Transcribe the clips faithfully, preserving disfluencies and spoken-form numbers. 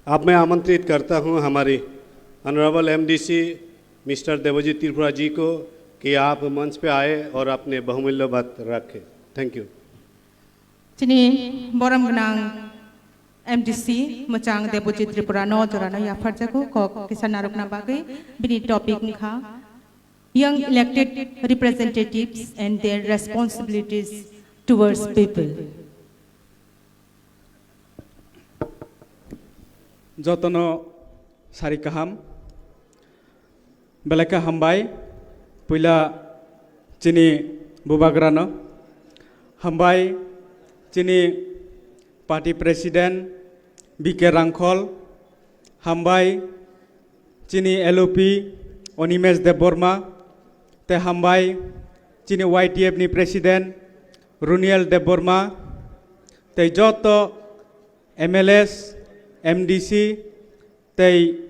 अब मैं आमंत्रित करता हूं हमारी ऑनरेबल एमडीसी मिस्टर देवजीत त्रिपुरा जी को कि आप मंच पे आए और अपने बहुमूल्य बात रखें। Thank you. Chini borom gwnang M D C mwchang Debojit Tripura no jora no yapharjago kok kisa narwkna bagwi bini topic wngkha Young Elected Representatives and Their Responsibilities Towards People. Jotono sari kaham. Belai khe hambai, puila chini bubagrano. Hambai, chini party president B K Rangkhol. Hambai, chini L O P Onimesh Debbarma. Tei hambai, chini Y T F ni president Runiel Debbarma. Tei joto M L As, M D C, tei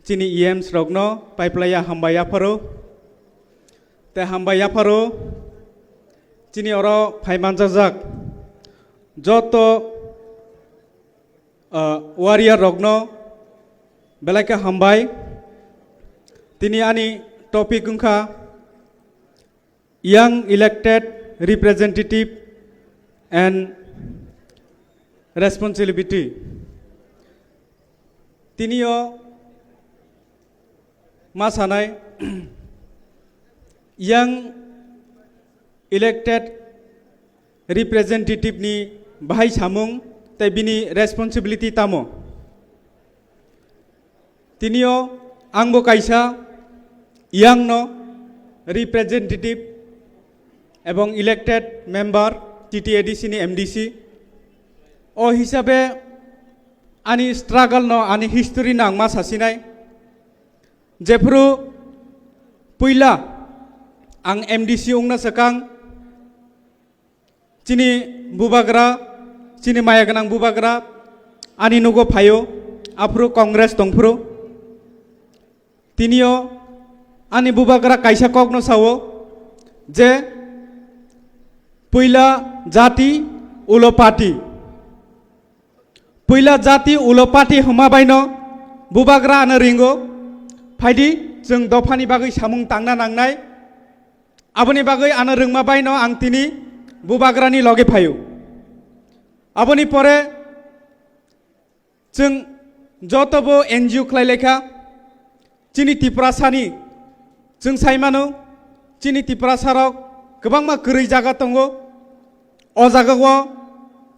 chini E Ms rokno paiplaiya hambai yapharo. Tei hambai yapharo chini oro phai manjajak joto, ah, warrior rokno belai khe hambai. Tini ani topic wngkha Young Elected Representative and Responsibility. Tinio ma sanai, young elected representative ni bahai samung tei bini responsibility tamo. Tinio angbo kaisa young no representative ebong elected member T T A D C ni M D C. O hisabe ani struggle no, ani history no ang ma sasinai. Jephru puila ang M D C wngna swkang, chini bubagra, chini maya gwnang bubagra ani nugo phaio, aphuru Congress tongphuru. Tinio ani bubagra kaisa kokno sao je, puila jati, ulo party. Puila jati ulo party hwnma baino bubagra ano ringo, phaidi chwng dophani bagwi samung tangna nangnai. Aboni bagwi ano rwngma baino ang tini bubagrani loge phaio. Aboni pore chwng jotobo N G O khlai laikha. Chini Tiprasani chwng sai mano, chini Tiprasarok kwbangma kwrwi jaga tongo. O jagao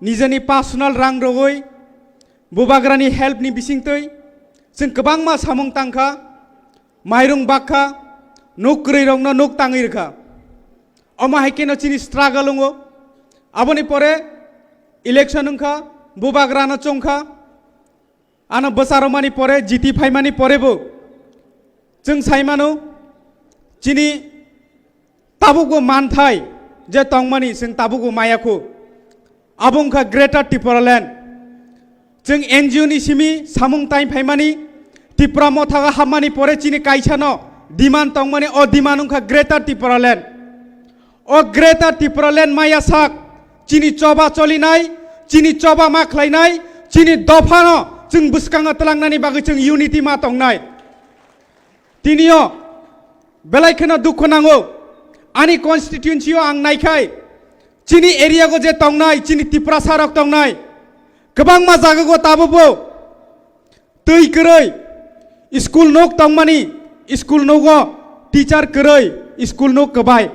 nijeni personal rang rogwi bubagrani help ni bisingtwi chwng kwbangma samung tangkha, mairung bakha, nuk kwrwi rokno nuk tangwi rwkha. Omo hai kheno chini struggle wngo. Aboni pore election wngkha, bubagrano chongkha. Ano bwsarokmani pore, jiti phaimani porebo chwng sai mano, chini tabukbo manthai je tongmani chwng tabukbo maya khu. Abo wngkha Greater Tipraland. Chwng N G O ni simi samung tai phaimani, Tipra Motha o hapmani pore chini kaisano demand tongmani, o demand wngkha Greater Tipraland. O Greater Tipraland maya sak, chini choba cholinai, chini choba ma khlainai, chini dophano chwng bwskango twlangnani bagwi chwng unity ma tongnai. Tinio belai kheno dukhu nango, ani constituency o ang naikhai, chini area go je tongnai, chini Tiprasa rok tongnai, kwbangma jaga go tabukbo twi kwrwi, school nuk tongmani, school nugo teacher kwrwi, school nuk kwbai.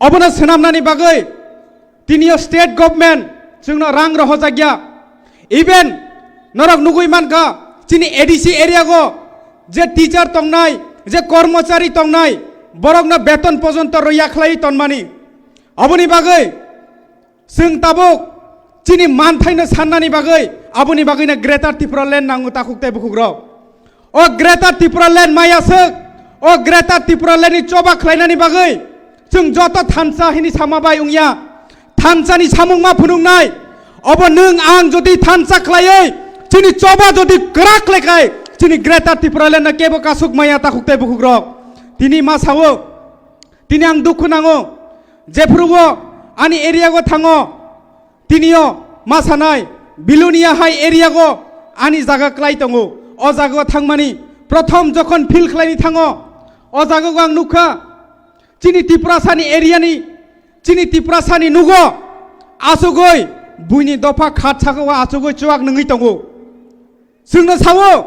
Obono swnamnani bagwi tinio state government chwngno rang rohojakya. Even norok nugwi mankha, chini A D C area go je teacher tongnai, je kormochari tongnai, borokno beton pojonto rwya khlai tonmani. Aboni bagwi chwng tabuk chini manthaino sannani bagwi, aboni bagwino Greater Tipraland nango takhuk tei bukhukrok. O Greater Tipraland maya swk, o Greater Tipraland ni choba khlainani bagwi chwng joto thansa hini sama bai wngya. Thansani samung ma phunuknai. Obo nwng ang jodi thansa khlaiwi chini choba jodi kwrak khlaikhai, chini Greater Tipraland no kebo kasuk maya takhuk tei bukhukrok. Tini ma sao, tini ang dukhu nango. Jephrugo ani area go thango, tinio ma sanai, Bilonia hai area go ani jaga klai tongo. O jagao thangmani prothom jokhon feel khlaini thango, o jagao ang nukha, chini Tiprasani area ni, chini Tiprasani nugo asugoi buini dopha khat sakao asugoi chuak nungwi tongo. Chwngno sao,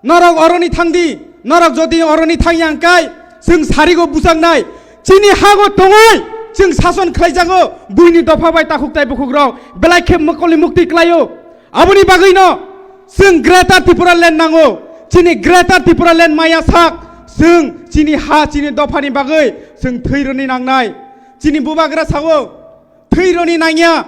norok oroni thangdi, norok jodi oroni thangya hwnkhe, chwng sarigo buchangnai, chini hago tongoi, chwng sason khlaijago, buini dopha bai takhuk tai bukhukrok, belai khe mokoli mukti klaio. Aboni bagwino chwng Greater Tipraland nango, chini Greater Tipraland maya sak, chwng chini ha, chini dophani bagwi chwng thwi rwni nangnai. Chini bubagra sao, thwi rwni nangya.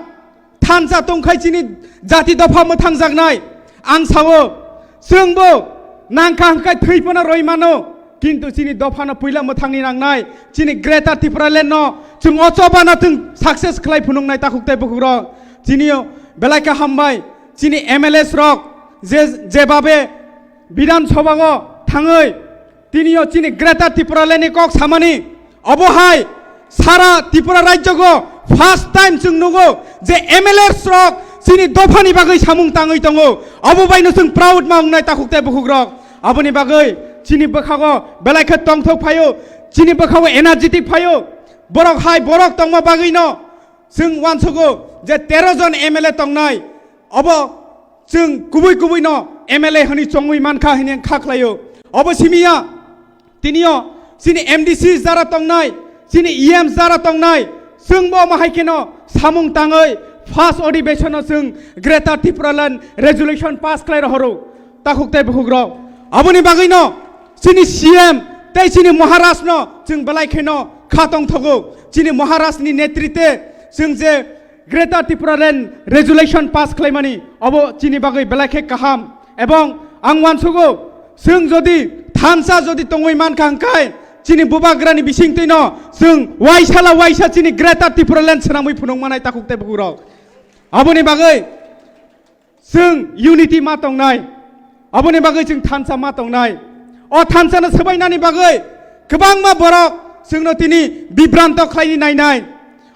Thansa tongkhai chini jati dopha mwthangjaknai. Ang sao, chwngbo nangkha hwnkhe thwi phano roi mano, kintu chini dophano puila mwthangni nangnai. Chini Greater Tipraland no chwng o chobano chwng success khlai phunuknai takhuk tai bukhukrok. Chini belai khe hambai, chini M L As rok je, jebabe Bidhan Sabha o thangwi, tini o chini Greater Tipraland ni kok samani, obo hai sara Tripura rajyo go first time chwng nugo je M L As rok chini dophani bagwi samung tangwi tongo, obo bai no chwng proud ma wngnai takhuk tai bukhukrok. Aboni bagwi chini bwkhago belai khe tongthok phaio, chini bwkhago energetic phaio, borok hai borok tongma bagwi no chwng uansugo je tero jon M L A tongnai, obo chwng kubui kubui no M L A hwnwi chongwi mankha hwnwi ang kha khlaio. Obo simiya, tinio chini M D C jara tongnai, chini E M jara tongnai, chwngbo omo hai kheno samung tangwi first adhibeshon o chwng Greater Tipraland resolution pass khlai rohoro. Takhuk tai bukhukrok. Aboni bagwino chini C M tei chini Maharaj no chwng belai kheno kha tongthogo. Chini Maharaj ni netrite chwng je Greater Tipraland resolution pass khlaimani, obo chini bagwi belai khe kaham. Ebong ang uansugo, chwng jodi thansa jodi tongwi mankha hwnkhe, chini bubagrani bisingtwino chwng waisala waisa chini Greater Tipraland swnamwi phunuk manai takhuk tai bukhukrok. Aboni bagwi chwng unity ma tongnai, aboni bagwi chwng thansa ma tongnai. O thansano swbainani bagwi kwbangma borok chwngno tini bibranto khlaini nainai.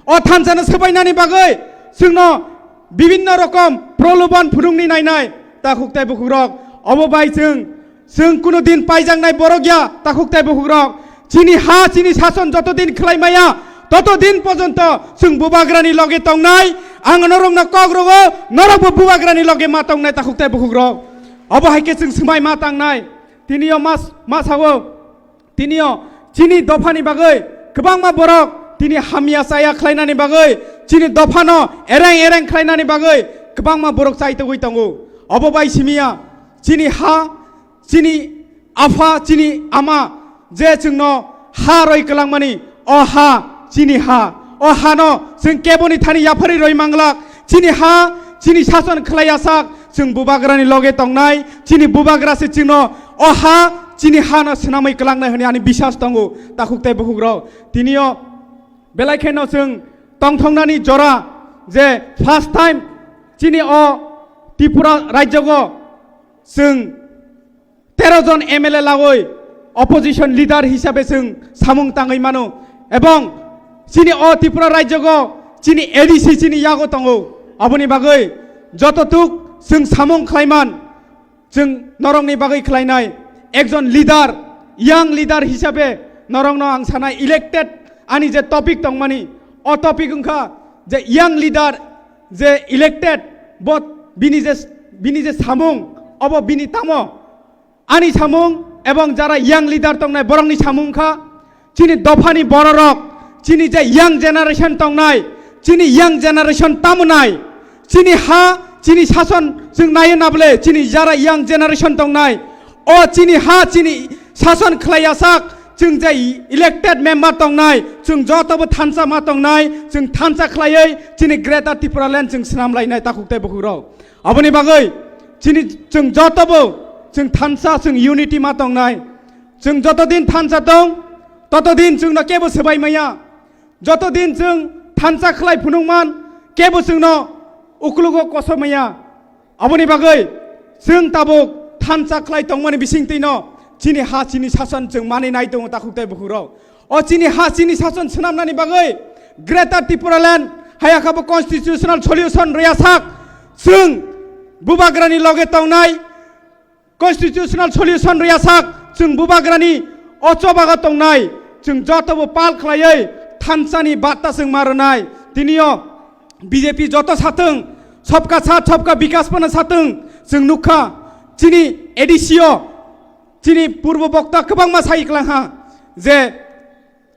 O thansano swbainani bagwi chwngno bibinno rokom proloban phunukni nainai, takhuk tai bukhukrok. Obo bai chwng Chwng kunu din paijaknai borok ya, takhuk tai bukhukrok. Chini ha, chini sason joto din khlai maya, toto din pojonto chwng bubagrani loge tongnai. Ang norokno kok rogo, norokbo bubagrani loge ma tongnai, takhuk tai bukhukrok. Obo hai khe chwng swmai ma tangnai. Tinio mas, ma sao. Tinio chini dophani bagwi kwbangma borok tini hamya chaya khlainani bagwi, chini dophano ereng ereng khlainani bagwi kwbangma borok chaitogwi tongo. Obo bai simiya chini ha, chini apha, chini ama je chwngno ha roi kwlangmani, o ha chini ha. O hano chwng keboni thani yapharwi roi manglak. Chini ha, chini sason khlai yasak, chwng bubagrani loge tongnai. Chini bubagra se chwngno o ha, chini hano swnamwi kwlangnai hwnwi ani biswas tongo, takhuk tai bukhukrok. Tinio belai kheno chwng tongthoknani jora je first time chini o Tripura rajyogo chwng tero jon M L A lagoi opposition leader hisabe chwng samung tangwi mano, ebong chini o Tripura rajyogo chini A D C chini yago tongo. Aboni bagwi joto tuk chwng samung khlaiman, chwng norokni bagwi khlainai ekjon leader, young leader hisabe norokno ang sanai elected ani je topic tongmani, o topic wngkha je young leader je elected, bo bini je, bini je samung, obo bini tamo Ani samung ebong jara young leader tongnai borokni samung kha, chini dophani bororok, chini je young generation tongnai, chini young generation tamunai, chini ha, chini sason chwng naiyo nabole, chini jara young generation tongnai, o chini ha, chini sason khlai yasak, chwng je elected member tongnai, chwng jotobo thansa ma tongnai, chwng thansa khlaiwi chini Greater Tipraland chwng swnam lainai takhuk tei bukhukrok. Aboni bagwi chini chwng jotobo chwng thansa, chwng unity ma tongnai. Chwng joto din thansa tong, toto din chwngno kebo swbai maya. Joto din chwng thansa khlai phunukman, kebo chwngno uklugo koso maya. Aboni bagwi chwng tabuk thansa khlai tongmani bisingtwino chini ha, chini sason chwng manwi nai tongo takhuk tei bukhukrok. O chini ha, chini sason swnamnani bagwi Greater Tipraland hayakha bo constitutional solution rwya sak. Chwng Bubagrani loge tongnai, constitutional solution rwya sak, chwng bubagrani o chobago tongnai, chwng jotobo pal khlaiwi thansani batta chwng ma rwnai. Tiniyo B J P joto sathwng, sabka saath sabka bikas phano sathwng, chwng nukha chini A D C o, chini purbo bokta kwbangma sai klangha je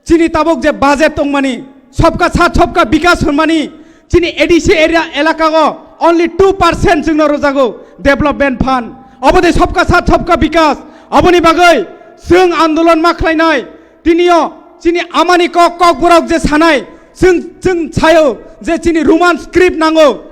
chini tabuk je budget tongmani, sabka saath sabka bikas hwnmani, chini A D C area elaka o only two percent chwngno rwjago development fund. Obo de sabka saath sabka bikas. Oboni bagwi chwng andolon ma khlainai. Tiniyo chini amani kok, kokborok je sanai, chwng, chwng sayo je chini Roman script nango.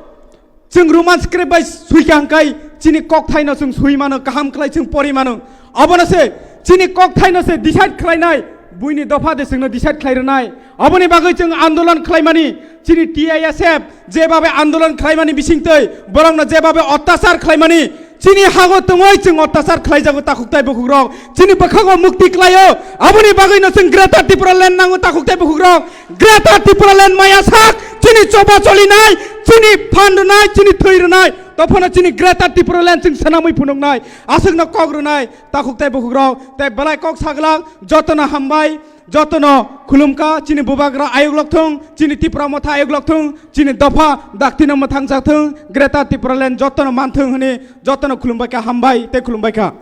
Chwng Roman script bai sui kha hwnkhe chini kokthaino chwng sui mano, kaham khlai chwng pori mano. Abono se chini kokthaino se decide khlainai, buini dopha de chwngno decide khlai rwnai. Aboni bagwi chwng andolon khlaimani, chini T I S F jebabe andolon khlaimani bisingtwi borokno jebabe ottachar khlaimani, chini hago tongwi chwng ottachar khlaijago takhuk tai bukhukrok, chini bwkhago mukti khlaio. Aboni bagwino chwng Greater Tipraland nango takhuk tai bukhukrok. Greater Tipraland maya sak, chini choba cholinai, chini phan rwnai, chini thwi rwnai, tophano chini Greater Tipraland chwng swnamwi phunuknai, aswkno kok rwnai, takhuk tai bukhukrok, tai belai kok saglak, jotono hambai, jotono khulumkha, chini bubagra ayuk lokthung, chini Tipra motha ayuk lokthung, chini dopha daktino mwthangjakthung, Greater Tipraland jotono manthung hwnwi jotono khulumbaikha, hambai tei khulumbaikha.